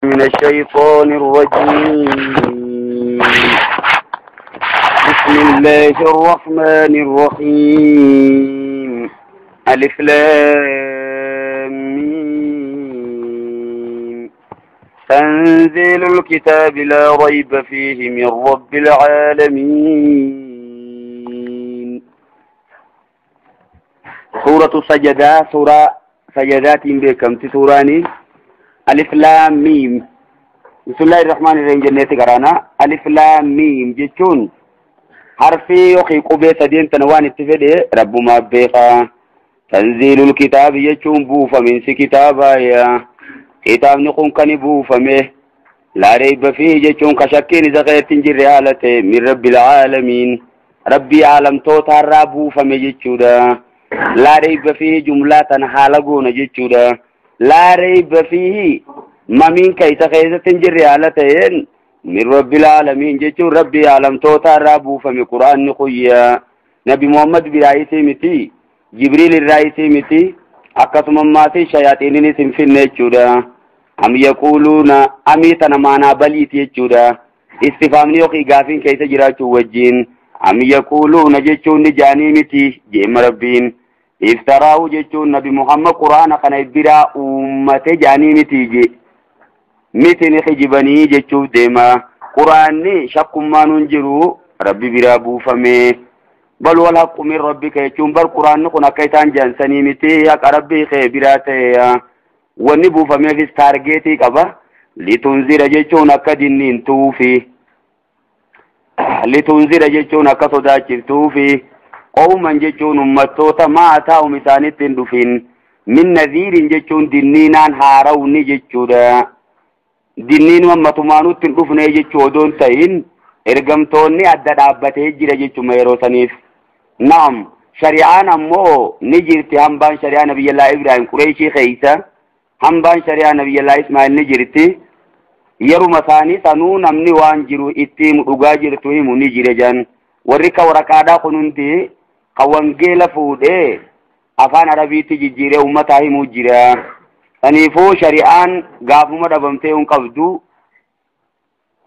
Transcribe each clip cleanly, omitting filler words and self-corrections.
من الشيطان الرجيم. بسم الله الرحمن الرحيم. ألف لام ميم. تنزيل الكتاب لا ريب فيه من رب العالمين. سورة سجدة، سورة سجدات بكم سوراني. ألف لام ميم. بسم الله الرحمن الرحيم. جنة قرانا ألف لام ميم جتون حرفي يخي قبي سدين تنوان اتفده رب ما بيخا. تنزيل الكتاب يجون بوفا من سي كتابا يا كتاب نقوم كان بوفا مه لا ريب فيه جتون كشكين إذا غير تنجر ريالته من رب العالمين. ربي عالم توتا رابوفا مجتشودا لا ريب فيه جملة حالقون جتشودا لا ريب فيه ما من كيس خيزة تنجر ريالتين من رب العالمين جتشون ربي عالم توتا رابوفا من قرآن نقويا. نبي محمد برايتي متي جبريل الرئيسي متي أكثم ما في شياطين سنفين جودا أم يقولون أميتنا معنا بليت جودا استفهامني يقي غافين كيس جراچو وجين أم يقولون جچون جاني متي جيم ربين افتراو جچون نبي محمد قرآن خنا برا أمته جاني متي جي متي نخجبني جچو ديما قرآن شكما ننجرو ربي برا بوفمي بل والحق من ربك يجون بل قرآن نكون كيتان جانسني متي يا ربي خبراته ونبو فمي في تارجيتي كبا لتنذر جچون كدنين توفي لتنذر جچون كصداچفتوفي قوما جچون امتوتا ما اتاهم ثانيتين دفين من نذير جچون دنينان هاروني جچودا دنين ومتمانوتين دفنه جچودون تاين ergamtoonni adda dhaabbatee jira jechuudha yeroo saniif. Naam, shari'aan ammoo ni jirti. Hambaan shari'aa Nabiyyallaa Ibrahim Qureeshii keessa hambaan shari'aa Nabiyyallaa Ismaa'il ni jirti. Yeruma isaanii sanuu namni waan jiru itti himu dhugaa jirtu himu ni jira jan. Warri ka waraqaadhaa kun hundi ka wangeela fuudhee afaan Arabiitti jijjiiree uummataa himuu jira. Saniifuu shari'aan gaafuma dhabamtee hin qabdu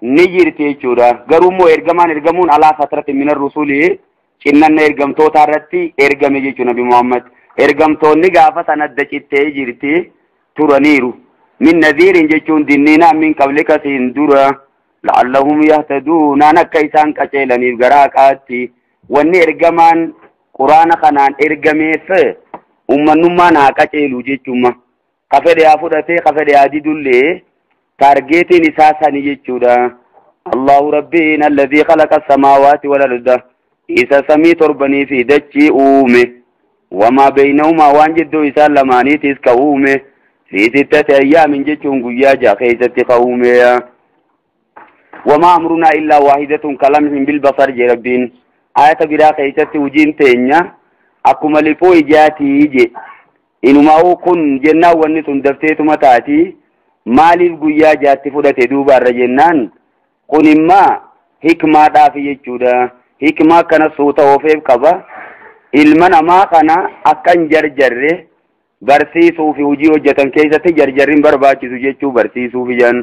ni jirti jechuudha. Garuu immoo ergamaan ergamuun alaa fatrati min ar-rusuli cinnanna ergamtoota irratti ergame jechuudha Nabi Muhammad. Ergamtoonni gaafa sana adda cittee jirti turaniiru. Min nadhiirin jechuun dinniinaa min qablika siin dura la'allahum yahtaduun akka isaan qaceelaniif gara haqaatti. Wanni ergamaan quraana kanaan ergameef ummannummaan haa qaceelu jechuudha. Ka fedhe haa fudhatee ka fedhe haa didullee تارجيتين إساساني جتشودا. الله ربنا الذي خلق السماوات والأرض إسا سمي تربني في دجي أومه وما بينهما وانجدو إسا لماني تسك أومه في 6 أيام جتشون قياجا خيسة قومه وما أمرنا إلا واحدة كلمح بالبصر جربين. آية برا خيسة وجين تينيا أكما لفو إجاتي جي إنما أو كن جنة ونسون دفتيتما تاتي maaliif guyyaa jaatti fudhate duuba irra jennaan kun immaa hikmaadhaaf jechuudha. Hikmaa kana suuta oofeef qaba. Ilma namaa kana akka hin jarjarre barsiisuu fi hojii hojjetan keessatti jarjarri hin barbaachisu jechuu barsiisuuf jan.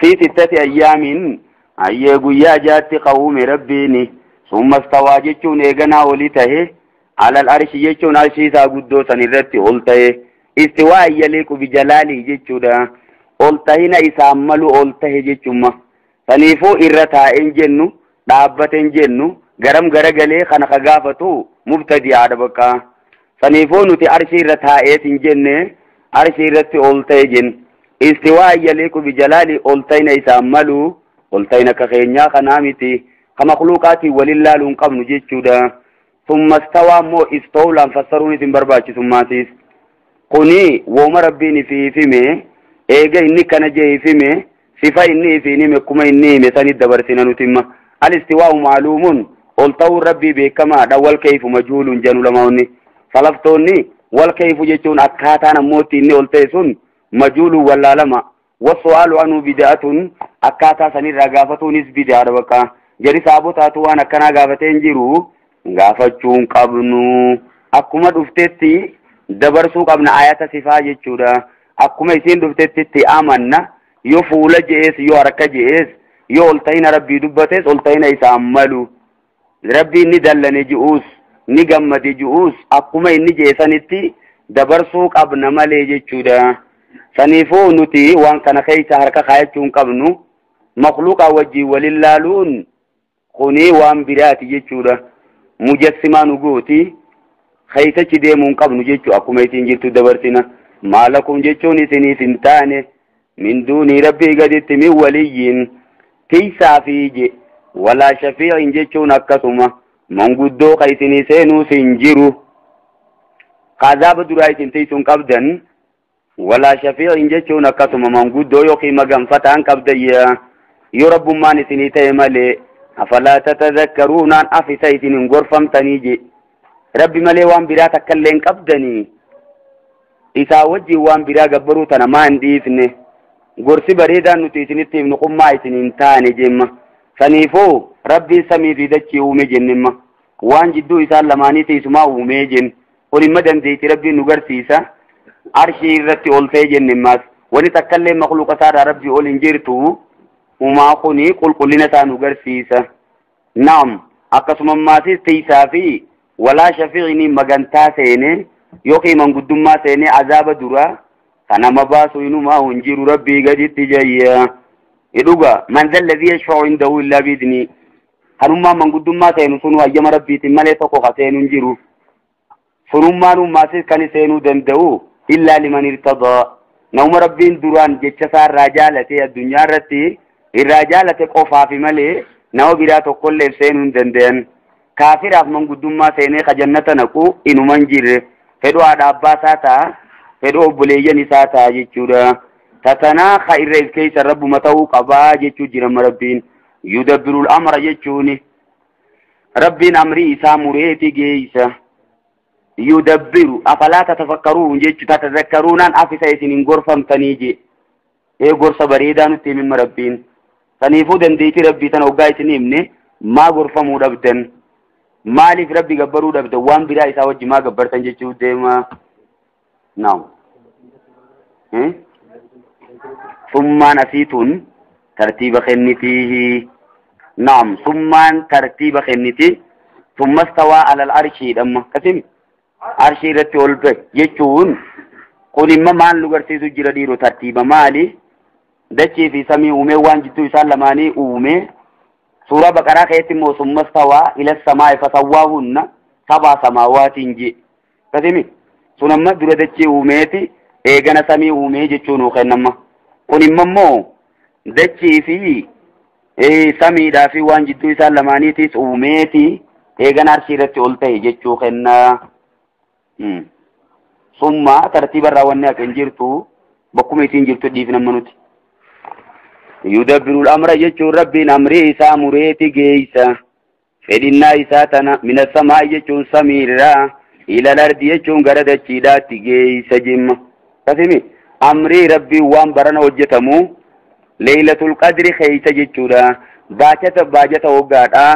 Fi 6 ayyaamin ayyee guyyaa jaatti qawume rabbiini summa stawaa jechuun eeganaa olii tahe alal arshi jechuun arshii isaa guddoo san irratti ol tahe istiwaa yaliiqu bijalaalii jechuudha. Ol tahina isaan malu ol tahe jechuudha. Saniifuu irra taa'een jennu dhaabbateen jennu garam garagalee kana ka gaafatu mubtadi'aadha bakka. Saniifuu nuti arshii irra taa'eet hin jenne arshii irratti ol tahe jennu. Istiwaa yaliiqu bijalaalii ol tahina isaan malu ol tahina ka keenyaa kanaa miti ka makhluuqaatiin waliin laaluu hin qabnu jechuudha. Summa stawaa immoo istoolaan fassaruun isin barbaachisummaatiif. Kuni wooma rabbiin ifii hime eega inni kana jee ifime sifa inni ifiin hime kuma inni hime sanit dabarsina nuti himma. Al-istiwaa'u ma'luumun ol ta'uun rabbii beekamaadha. Wal kayfu majhuulun janu lamaonni salaftoonni wal kayfu jechuun akkaataan ammootti inni ol ta'e sun majhuulun wallaalama. Wassu'aalu anhu bid'atun akkaataa sanirraa gaafatuunis bid'aadha bakka. Jari saabotaatu waan akkanaa gaafatee hin jiru gaafachuu hin qabnu. Akkuma dhuftetti dabarsuu qabna ayata sifaa jechuudha. Akkuma isiin dhuftetti itti amanna. Yoo fuula je'ees yoo harka je'ees yoo ol ta'ina rabbii dubbates ol ta'ina isaan malu. Rabbiin ni dallane ji'uus ni gammade ji'uus akkuma inni je'e dabarsuu qabna malee jechuudha. Saniifuu nuti waan kana keessa harka kaayachuu hin qabnu. Makhluuqaa wajjin walin laaluun kuni waan biraati jechuudha. Mujassimaa nu gooti. Keessachi deemuu hin qabnu jechuudha. Akkuma isin jirtu dabarsina. Maalakum jechuun isiniif hin taane min duunii rabbii gaditti min waliyyiin tiisaa fi je walaa shafiicin jechuun akkasuma manguddoo ka isinii seenuus hin jiru. Kazaaba duraa isin tiisuun qabdan walaa shafiicin jechuun akkasuma manguddoo yookiin maganfataan qabdayya yoo rabbummaan isinii ta'e malee afalaa tatadhakkaruunaan afisa isin hin gorfamtanii je rabbi malee waan biraa takka illee hin qabdanii isaa wajjin waan biraa gabbaruu tana maa hin dhiifne gorsi bareedaan nuti isinitti himnu qummaa isin hin taane jemma saniifuu rabbiin samii fi dachii uume jennemma waan jidduu isaan lamaanii isumaa uumee jenne kun imma dandeetti rabbiin nu garsiisa arshii irratti ol ta'e jennemmaas wani takkallee makluuqa isaarraa rabbii ol hin jirtu uumaa kuni qulqullina isaa nu garsiisa. Naam akkasuma maasis tiisaa fi walaa shafiicni magantaa seene yookiin manguddummaa seene azaaba duraa kanama baasu inumaa hin jiru rabbii gaditti jayya. Dhuga man dha alladhii yashfa'u indahu illaa biidni kanummaa manguddummaa seenu sunu hayyama rabbiitiin malee tokko ka seenu hin jiru. Sunummaan ummaasis kan seenuu danda'u illaa liman irtadaa nama rabbiin duraan jecha isaa irraa jaalate addunyaa irratti irraa jaalate qofaafi malee nama biraa tokkolleef seenuu hin danda'an. Kaafiraaf manguddummaa seenee ka jannata naqu inuma hin jirre fedhu haadha abbaa isaa ta'a fedhu obboleeyyan isaa ta'a jechuudha. Tatanaa ka irra if keessa rabbuma ta'uu qabaa jechuu jira rabbiin yudabbirul amra jechuuni rabbiin amrii isaa mureeti geeysa. Yudabbiru afalaa tatafakkaruun jechu tatazakkaruunaan afisa isin hin gorfamtanii je ee gorsa bareedaa nutti himimma rabbiin saniifuu dandeettii rabbii tana hoggaa isin himne maa gorfamuu dhabdan maaliif rabbi gabbaruu dhabdan waan biraa isaa wajji maa gabbartan jechuu deema. Naam summaan asiituun tartiiba kennitiihi. Naam summaan tartiiba kenniti summa stawaa alal arshii dhamma kasimi arshii irratti ol ba'e jechuun kun imma maal nu garsiisu jira dhiiroo tartiiba maali dachii fi samii uumee waan jidduu isaan lamaanii uume suuraa baqaraa keessatti immoo summa stawaa ila samaa'i fasawwaahunna sabaa samaawaatiin je kasimi sun amma dura dachii uumeeti eegana samii uumee jechuu nuu kennama kun imma immoo dachii fi samiidhaa fi waan jidduu isaan lamaaniitis uumeeti eegana arshii irratti ol ta'e jechuu kennaa. Summa tartiiba irraa wanni haqa hin jirtu bakkuma isiin jirtu dhiifna amma nuti. Yudabbirul amra jechuun rabbiin amrii isaa mureeti geeysa. Fedhinnaa isaa tana mina samaa'i jechuun samiirraa ilal ardi jechuun gara dachiidhaatti geeysa jimma. Kasimi amrii rabbiin waan barana hojjetamu leeylatul qadri keeysa jechuudha. Baajata baajata hoggaadha.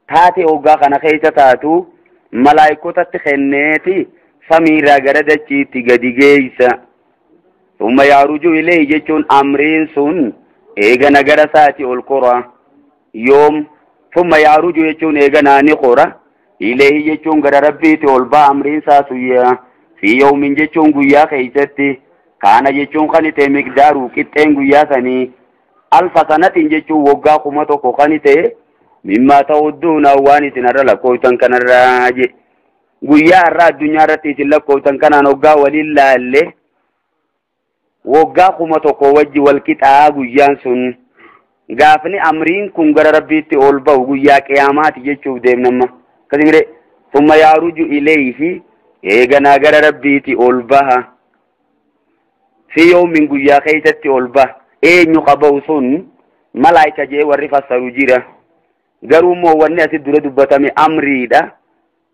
Taate hoggaa kana keeysa taatu malaayikotatti kenneeti samiirraa gara dachiitti gadi geeysa. Summa yaaruju ilayhi jechuun amriin sun eegana gara isaati ol kora. Yoom summa yaaruju jechuun eeganaa ni kora. Ilayhi jechuun gara rabbiitti ol ba'a amriin isaa suyya. Fi yawmin jechuun guyyaa keeysatti kaana jechuun kan ta'e miqdaaru qixxeen guyyaa sanii alfa sanatiin jechuun waggaa 1000 kan ta'e mimmaa ta'udduuna waan isin irra lakkooftan kanarraa je. Guyyaa har'a addunyaa irratti isin lakkooftan kanaan waggaa waliin laalle waggaa 1000 wajji wal qixaa guyyaan sun gaafni amriin kun gara rabbiitti ol ba'u guyyaa qiyaamaati jechuuf deemnamma. Kasimire summa yaaruju ilayhi eeganaa gara rabbiitti ol baha. Fi yawmin guyyaa keessatti ol baha. Eenyu qaba'u sun malaayika jee warri fassaru jira. Garuu immoo wanni asi dura dubbatame amriidha.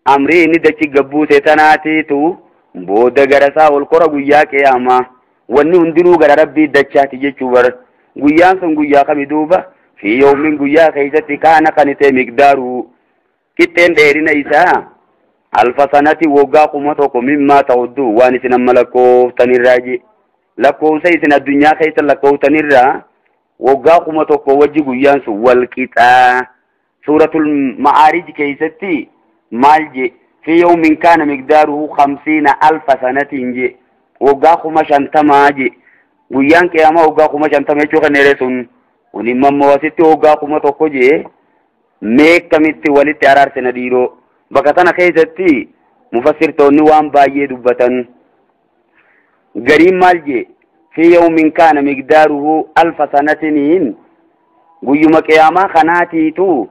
Amrii inni dachi gabbuuse tanaatiitu booda gara isaa ol kora guyyaa qiyaamaa. Wanni hundinuu gara rabbii dachaati jechuu bara. Guyyaan sun guyyaa kami duuba fi yawmin guyyaa keessatti kaana kan ta'e miqdaaru qixxeen dheerina isaa alfa sanati waggaa 1000 mimmaa ta'uddu waan isin amma lakkooftanirraa je. Lakkoofsa isin addunyaa keessa lakkooftanirraa waggaa 1000 wajji guyyaan sun wal qixaa. Suuratul Ma'aarij keessatti maal je? Fi yawmin kaana miqdaaruhu 50,000 sanatiin je. Waggaa 50,000 je. Guyyaan qiyaamaa waggaa 50,000 jechuu kan dheere sun. Kun immoo asitti waggaa 1000 je. Meeqamitti walitti araarsina dhiiroo. Bakka tana keessatti mufassirtoonni waan baay'ee dubbatan. Gariin maal je? Fi yawmin kaana miqdaaruhu 1000 sanatiniin guyyuma qiyaamaa kanaatiitu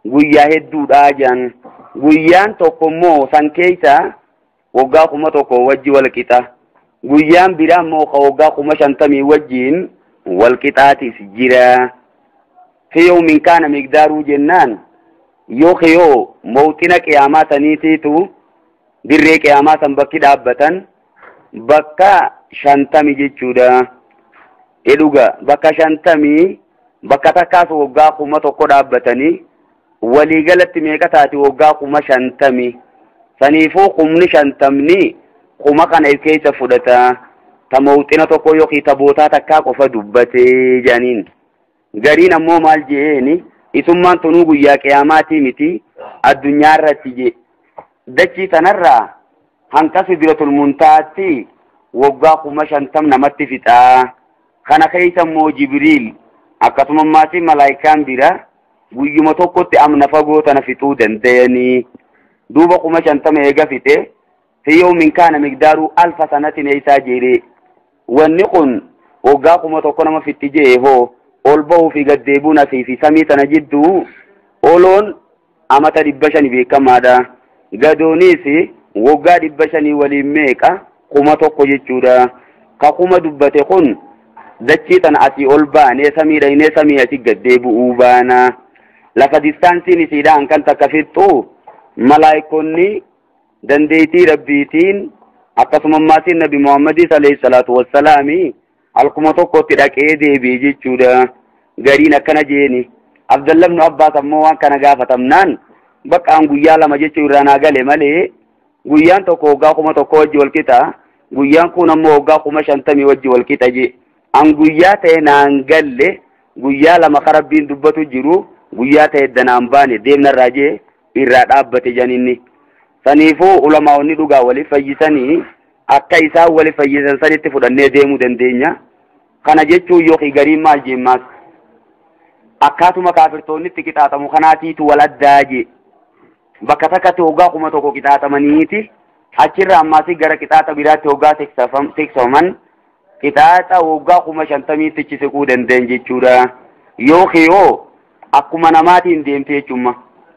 guyyaa hedduudhaa jedhan. Guyyaan tokko immoo san keessa waggaa 1000 wajji wal qixa. Guyyaan biraa immoo ka waggaa 50,000 wajjiin wal qixaatis jira. Fi yawmin kaana miqdaaruu jennaan yoo mawxina qiyaamaa saniitiitu dirree qiyaamaa san bakki dhaabbatan bakka 50 jechuudha. Edhuga bakka 50 bakka takkaas waggaa 1000 dhaabbatanii waliigalatti meeqa taati waggaa 50,000. Saniifuu 50,000 kuma kana if keessa fudhata. Ta mawxina tokko yookiin ta bootaa takkaa qofa dubbatee jedhaniin. Gariin ammoo maal je'eeni isummaan tunuu guyyaa qiyaamaatii miti addunyaa irratti je. Dachii tanarraa hanqa sidratul muntahaatti waggaa 50,000 namatti fixaa. Kana keessa immoo Jibriil akkasuma maatii malaayikaan bira guyyuma tokkotti amna fagoo tana fixuu danda'anii. Duuba 50,000 eega fixe fi yawmin kaana miqdaaru 1000 sanatin eeysaa jedhe. Wanni kun waggaa 1000 nama fixi jee hoo ol bahuu fi gad deebi'uun asii fi samii tana jidduu oloon amata 500 beekamaadha. Gadoonis waggaa 500 waliin meeqa 1000 jechuudha. Ka kuma dubbate kun dachii tana asii ol baanee samii dhaynee samii asii gad deebi'uu baana. Lafa distaansiin isiidhaan kan takka fixxu malaayikoonni dandeettii rabbiitiin akkasuma maatiin Nabi Muhammadii alayhi salaatu wassalaami halkuma tokkotti dhaqee deebi'e jechuudha. Gariin akkana jeeni. Abdallah ibn Abbaas ammoo waan kana gaafatamnaan bakka an guyyaa 2 jechuu irraa naa gale malee guyyaan tokko waggaa 1000 wajji wal qixa, guyyaan kun ammoo waggaa 50,000 wajji wal qixa je. An guyyaa ta'e naan galle guyyaa 2 ka rabbiin dubbatu jiru guyyaa ta'e danaan baane deemnarraa jee irraa dhaabbate janinni. Saniifuu ulamaa'onni dhugaa waliif fayyisanii akka isaan waliif fayyisan sanitti fudhannee deemuu dandeenya. Kana jechuun yookiin gariin maal jemmaas akkaatuma kaafirtoonni itti qixaaxamu kanaatiitu wal addaa je. Bakka takkatti waggaa 1000 qixaaxamaniiti achirraa ammaasii gara qixaaxa biraatti waggaa tiksaman qixaaxa waggaa 50,000 itti siquu danda'an jechuudha. Yookiin yoo akkuma namaatiin deemte jechuudha.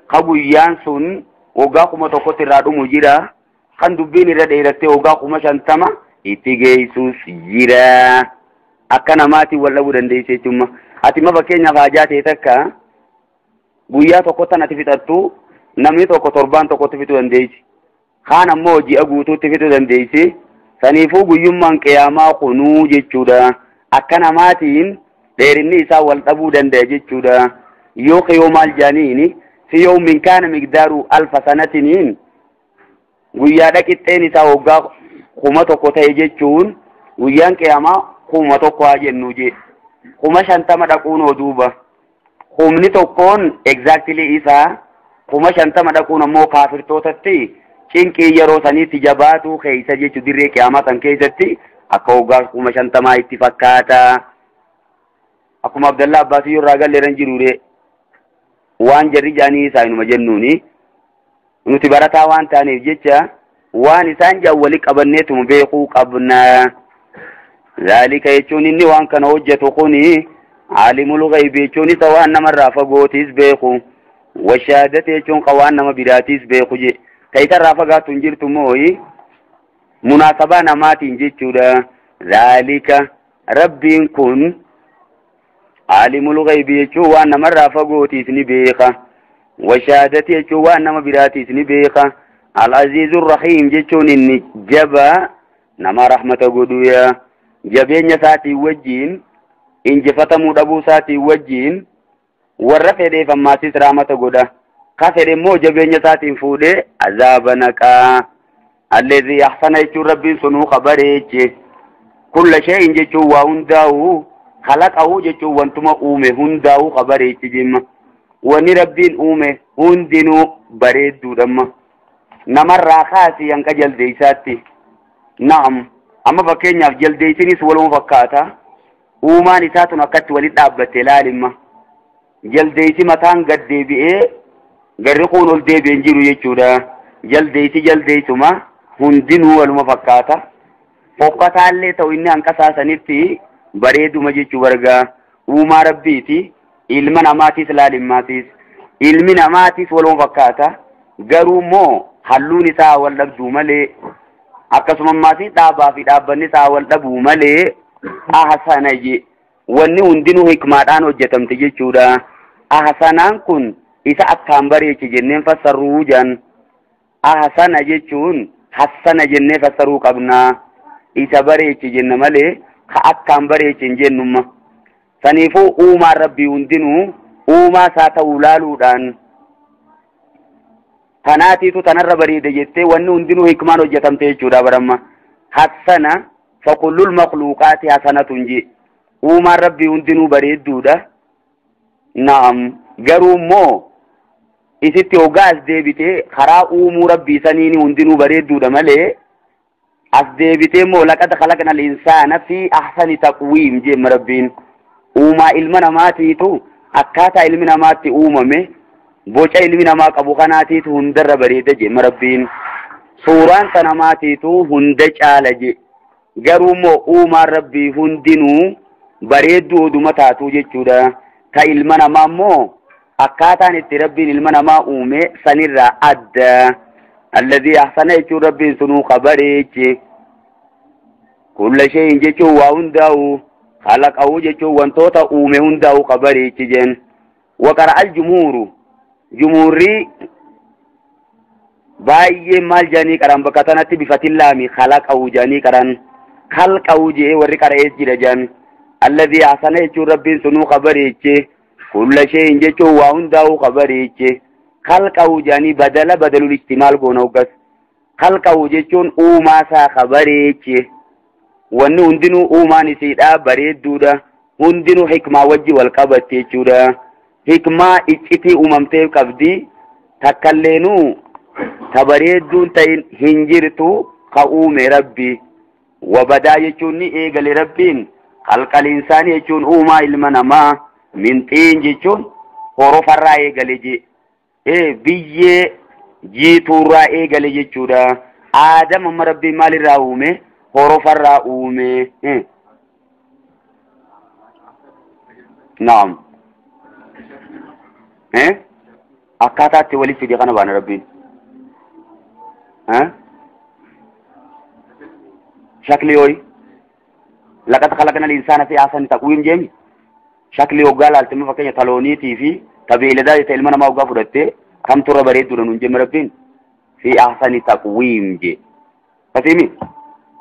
Ka guyyaan sun waggaa 1000 irraa dhumu jira. Kan dubbiin irra dheerattee waggaa 50,000 itti geessus jira. Akka namaatiin wal dhabuu dandeesse jechuudha. Ati ma fakkeenyaaf haajaa ta'e takka guyyaa tokko tan ati fixattu namni tokko torbaan tokkotti fixuu dandeessi. Kaan ammoo ji'a guutuutti fixuu dandeessi. Saniifuu guyyummaan qiyaamaa kunuu jechuudha. Akka namaatiin dheerinni isaa wal dhabuu danda'a jechuudha. Yoo maal jaaniini fi yawmin kaana miqdaaru 1000 sanatiniin guyyaadha qixxeen isaa waggaa 1000 ta'e jechuun guyyaan qiyaamaa 1000 haa jennu je. 50,000 dhaquun hoo duuba. Humni tokkoon exactly isaa 50,000 dhaquun ammoo kaafirtootatti cinqii yeroo saniitti jabaatu keessa jechuu dirree qiyaamaa san keessatti akka waggaa 50,000 itti fakkaata. Akkuma Abdallah Abbaasii irraa galleeran jiruure waan jarri jaanii isaa inuma jennuuni nuti barataa waan taaneef jecha waan isaan jaan walii qabanneetuma beekuu qabna. Zaalika jechuun inni waan kana hojjetu kuni aalimul ghaybi jechuun isa waan namarraa fagootiis beeku. Washaadati jechuun ka waan nama biraatiis beeku je. Ka isarraa fagaatu hin jirtu mooyi munaasabaa namaatiin jechuudha. Zaalika rabbiin kun aalimul ghaybi jechuun waan namarraa fagootiis ni beeka. Washaadati jechuun waan nama biraatiis ni beeka. Al-Aziizur Rahiim jechuun inni jabaa nama rahmata godhuya. Jabeenya isaatii wajjiin injifatamuu dhabuu isaatii wajjiin warra fedheef ammaasis rahmata godha. Ka fedhe immoo jabeenya isaatiin fuudhee azaaba naqaa. Alladhii ahsana jechuun rabbiin sunuu kabareeche. Kulla shay'in jechuun waa hundaa'u khalaqahu jechuun wantuma uume hundaa'u ka bareeche jemma. Wanni Rabbiin uume hundinuu bareedduudhamma. Namarraa kaasii hanqa jaldeessaatti. Na'am. Amma fakkeenyaaf jaldeessinis waluma fakkaata. Uumaan isaa tun akkatti walitti dhaabbatte ilaalimma. Jaldeessi mataan gad deebi'ee garri kun ol deebi'ee hin jiru jechuudha. Jaldeessi jaldeessuma hundinuu waluma fakkaata. Fokkataallee ta'u inni hanqa saasanitti bareeduma jechuu bargaa. Uumaa Rabbiiti. Ilma namaatis laalimmaatiis. Ilmi namaatis waluma fakkaata. Garuu immoo halluun isaa wal dhabduu malee akkasuma ammaas dhaabaa fi dhaabbanni isaa wal dhabuu malee ahsana je. Wanni hundinuu hikmaadhaan hojjetamte jechuudha. Ahsanaan kun isa akkaan bareeche jenneen fassarruu jan. Ahsana jechuun hassana jennee fassaruu qabna. Isa bareeche jenna malee ka akkaan bareeche hin jennumma. Saniifuu uumaan Rabbii hundinuu uumaa isaa ta'uu laaluudhaan tanaatiitu tanarra bareede jettee wanni hundinuu hikmaan hojjetamte jechuudha baramma. Hassana fakullul makhluuqaati hasanatun je. Uumaan Rabbii hundinuu bareedduudha. Na'am. Garuu immoo isitti hoggaa as deebitee karaa uumuu Rabbii saniini hundinuu bareedduudha malee as deebitee immoo laqad khalaqna al-insaana fi ahsani taqwiim jeemma Rabbiin. Uumaa ilma namaatiitu akkaataa ilmi namaatti uumame boca ilmi namaa qabu kanaatiitu hundarra bareeda jeemma Rabbiin. Suuraan ta namaatiitu hunda caala je. Garuu immoo uumaan Rabbii hundinuu bareedduu oduma taatuu jechuudha. Ta ilma namaa immoo akkaataan itti Rabbiin ilma namaa uume sanirraa adda. Alladhii ahsana jechuun Rabbiin sunuu ka bareeche. Kulla shay'in jechuun waa hundaa'u khalaqahu jechuun wantoota uume hundaa'u ka bareeche jeen. Waqara al-jumhuuru jumhuurri baay'ee maal jedhanii qaran bakka tanatti bifatin laami khalaqahu jedhanii qaran. Khalqahu jee warri qara'ees jira jedhan. Alladhii ahsana jechuun Rabbiin sunuu ka bareeche. Kulla shay'in jechuun waa hundaa'u ka bareeche. Khalqahu jedhanii badala badalul ijtimaal goona hoggas. Khalqahu jechuun uumaa isaa ka bareeche. Wanni hundinuu uumaan isiidha bareedduudha. Hundinuu hikmaa wajji wal qabatte jechuudha. Hikmaa iccitii uumamtee qabdi. Takkalleenuu ta bareedduun ta'in hin jirtu ka uume Rabbi. Wabadaa jechuun ni eegale Rabbiin. Khalqal insaanii jechuun uumaa ilma namaa. Minxiin jechuun horofarraa eegale je. Biyyee jiituurraa eegale jechuudha. Aadam amma Rabbiin maalirraa uume? Horofarraa uume. Naam. Akkaataatti walitti fide kana baana Rabbiin. Shakli hooyi. Laqad khalaqna al-insaana fi ahsani taqwiim jeemi. Shakli hoggaa laalte fakkeenya talooniitii fi tabeeladaa jette ilma namaa hoggaa fudhattee kamturra bareedduudha nuun jemme Rabbiin. Fi ahsani taqwiim je. Fasiimi.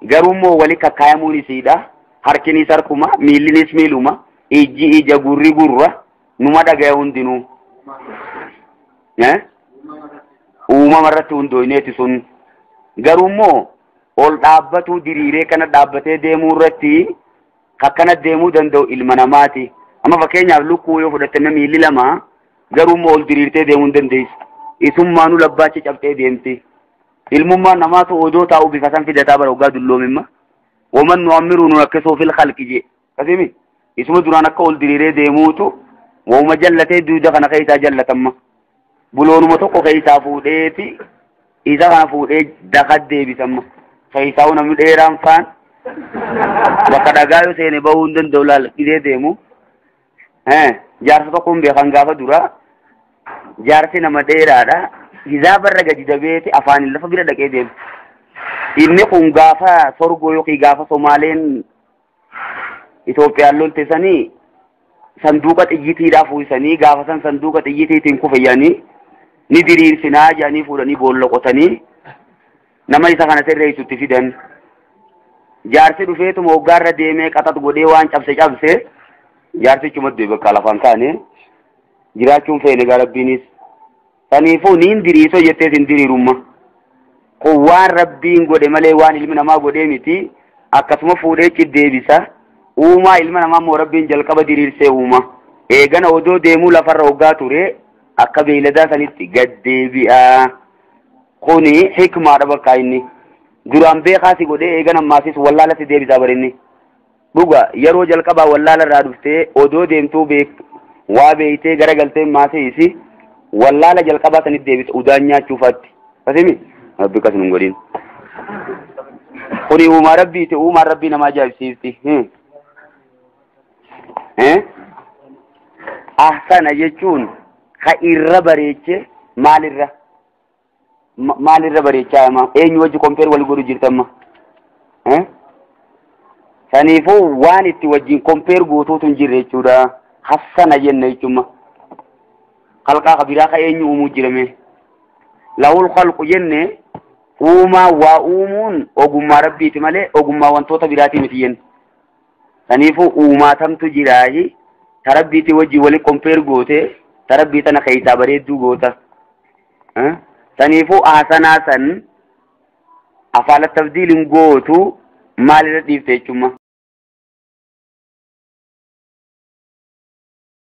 Garuu immoo wali kakkaayamuun isiidha. Harkinis harkuma, miillinis miiluma, ijji ija, gurri gurra, numa dhagaya hundinuu. Uumama irratti hundooyneeti sun. Garuu immoo ol dhaabbatuu diriiree kana dhaabbatee deemuu irratti akkana deemuu danda'u ilma namaati. Amma fakkeenyaaf lukkuu yoo fudhatte miilli lama garuu immoo ol diriirtee deemuu hin dandeessu. Isummaanuu labbaachi cabxee deemti. Ilmummaan namaatu odoo taa'u bifa san fidataa bara hoggaa dulloomimma. Waman nu'ammiru nunakkisuu fil khalqi je. Kasimi isuma duraan akka ol diriiree deemuutu wauma jallatee duuda kana keessaa jallatamma. Buloonuma tokko keessaa fuudheeti isa kana fuudhee dakat deebisamma. Keessaa namni dheeraan faan bakka dhagaa yoo seene bahuu hin danda'u laal dhidee deemu. Jaarsa tokkoon beekan gaafa dura jaarsi nama dheeraadha. Hizaabarra gadi dabeeti afaanin lafa bira dhaqee deema. Inni kun gaafa sorgoo yookiin gaafa Somaaleen Itoophiyaan lolte sanii sanduuqa xiyyitiidhaa fuusanii gaafa san sanduuqa xiyyitiitiin kufe jedhanii ni diriirsinaa jedhanii fuudhanii boolla qotanii nama isa kana sirreessutti fidan. Jaarsi dhufeetuma hoggaarra deemee qaxat godhee waan cabse cabse jaarsichuma du'e bakka lafaan kaane jiraachuun feene gaa Rabbiinis. Saniifuu niin diriisoo jettees hin diriirumma. Kun waan Rabbiin godhe malee waan ilmi namaa godhee miti. Akkasuma fuudhee ciddeebisa. Uumaa ilma namaa immoo Rabbiin jalqaba diriirsee uuma. Eegana odoo deemuu lafarra hoggaa ture akka beeyladaa sanitti gad deebi'a. Kuni hikmaadha bakka inni. Duraan beekaa si godhee eegana ammaasis wallaala si deebisaa barinni. Dhuga yeroo jalqabaa wallaala irraa dhuftee odoo deemtuu beek waa beeytee garagaltee maasiisi wallaala jalqabaa sanitti deebisa udaan nyaachuufaatti. Fasimi? Rabbi akkas nun godhin. Kuni uumaa Rabbiiti, uumaan Rabbii nama ajaa'ibsiifti. Ahsana jechuun ka irra bareeche maalirra? Maalirra bareechaa ama? Eenyu wajji compare wal godhu jirtamma? Saniifuu waan itti wajjin compare gootuutu hin jirre jechuudha. Hassana jenna jechuudha. Khalqaa ka biraa ka eenyu uumuu jirame? Lahul khalqu jenne uumaa waa uumuun ogummaa Rabbiiti malee ogummaa wantoota biraatii miti jenne. Saniifuu uumaatamtu jiraayi ta Rabbiiti wajjin wali compare goote ta Rabbii tana keessaa bareedduu goota. Saniifuu hasanaa san afaala tabdiilin gootu maalirra dhiifte jechuudha.